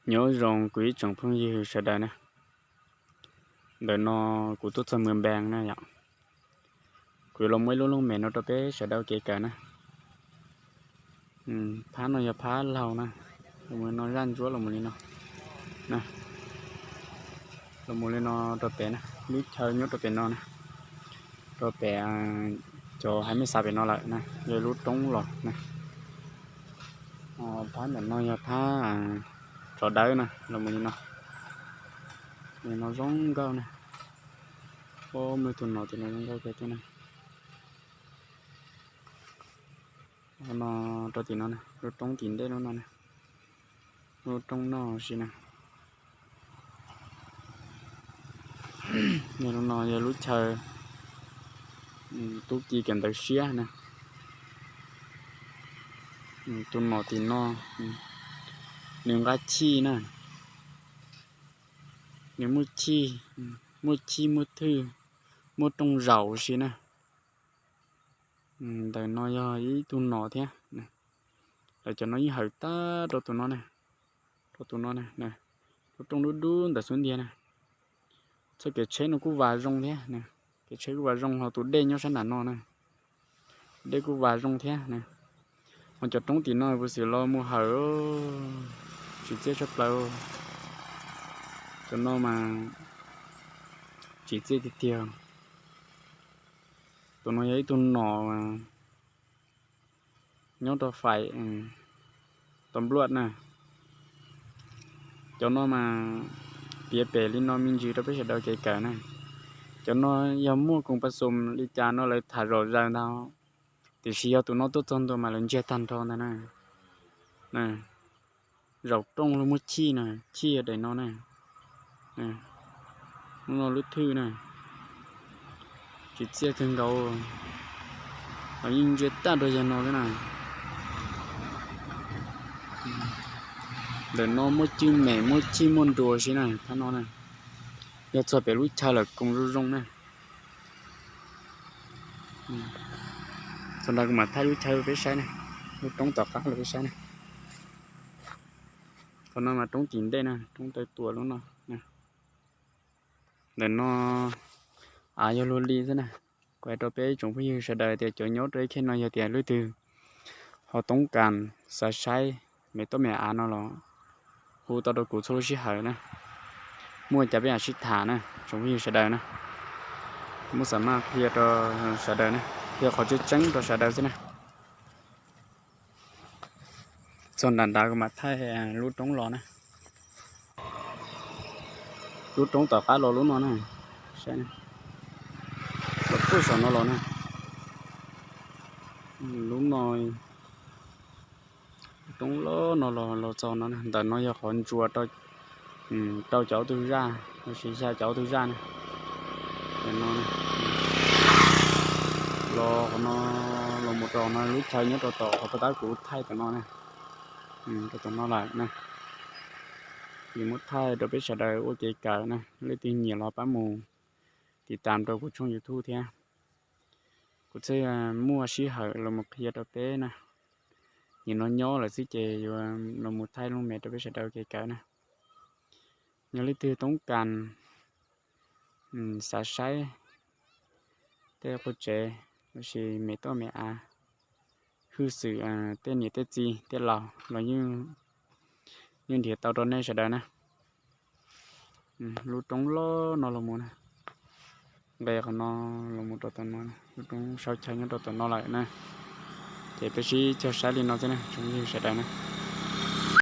Nyob zoo kuv ib tsoom phooj ywg sawv daws na. Ntawm no kuv tuaj txog Mws Npees na yom. Kuv yuav los muaj ib lub looj mem no rau peb sawv daws kev kawm na. Phab no yog phab laug na. Los mus li no, zaj ntsuab los mus li no. Los mus li no rau pem na, lub chaw nyob rau pem no na. Rau pem cov haiv mej xav pem no lawm na, yog lub roob los na. Phab ntawm no yog phab tsov dawb na, los mus li no. Li no zoo nkauj na. Muaj tus nom tim no zoo nkauj kawg thiab na. No rau tim no na, lub roob tim ntej lub no na. Lub roob noj si na. Lub no yog lub chaw tub ki kawm ntawv siab na. Tus nom tim no nws nqa chij na. Nws muaj chij, muaj chij muaj thwj, muaj rooj zaum si na. Ntawm no yog ib tug nom thiab. Lawv cov no yeej hawm tag rau tus no na, rau tus no na. Lub rooj dub dub ntawm xub ntiag na. Txoj kev tsheb no kuj vas zoo thiab, kev tsheb kuj vas zoo, ho tus dej nyob sab nram no na, dej kuj vas zoo thiab na. Ho cov roob tim no puas xwm los mus hawm, tsim txiaj tshaj plaws. Cov no mas tsim txiaj tiag tiag. Tus no yog ib tug nom nyob rau faim tau npluaj na. Cov no mas piav pem li no me ntsis rau peb sawv daws kev kawm na. Cov no yog muaj koom pas xum li cas no lawv tham zom zaws ntag, tiam sis yog tus no tuaj txog ntua mas lawv ntsiag tag nrho ntag na. Zaum rooj los muaj chij na, chij yog daim no na. Lub no lub thwj na, tsim txiaj kawg nkaus. Los yeej ntsia tag rau yog no thiab na. Ntawm no muaj cwj mem muaj chij muaj nruas si na, phab no na. Yog txog pem lub chaw lawm koom zoo zoo na. Thaum ntawd kuv mam thaij lub chaw rau peb saib na, lub roob tom qab rau peb saib na. Qhov no mas roob tim ntej na, roob taw tuam lub no. Ntawm no av yog luag li xwb na. Kuv hais rau peb tsoom phooj ywg sawv daws tias cov nyob rau ib khej no yog tias leej twg ho toob kas xav saib me toj me av no los hu tau rau kuv txhua lub sij hawm na. Muaj cas peb mam sib tham na tsoom phooj ywg sawv daws na. Kuv muaj xam maj qhia rau sawv daws na, qhia qhov tseeb tseeb rau sawv daws xwb na. Txog nram nrad kuv mam thaij lub roob los na. Lub roob tom qab los lub no na, saib, los puag saum no los na. Lub no, roob loj no los, los txog no, ntawm no yog qhov ntsuas rau caum ob tug zaj, los sis xya caum ob tug zaj na. Los qhov no, los mus rau no lub chaw nyob rau tom qhov paj tab kuv thaij tom no na. Rau tom no lawm na. Kuv muab thaij rau peb sawv daws ua kev kawm na, leej twg nyiam los pab mus tiv tam rau kuv tshooj YouTube thiab. Kuv thiaj muaj sij hawm los mus qhia rau peb na. Nim no nyob lawm xwb ces yuav los mus thaij looj mem rau peb sawv daws ua kev kawm na. Yog leej twg toob kas xav saib tej qub tsev, los sis me toj me av, hwj xwm tej niam tej txiv tej laus los yeej nrhiav tau rau nej sawv daws na. Lub roob loj no los mus na, nqes qhov no los mus rau tom no, lub roob sau chaw nyob rau tom no lawm na. Ces peb sib cog saib li no xwb na tsoom phooj ywg sawv daws na.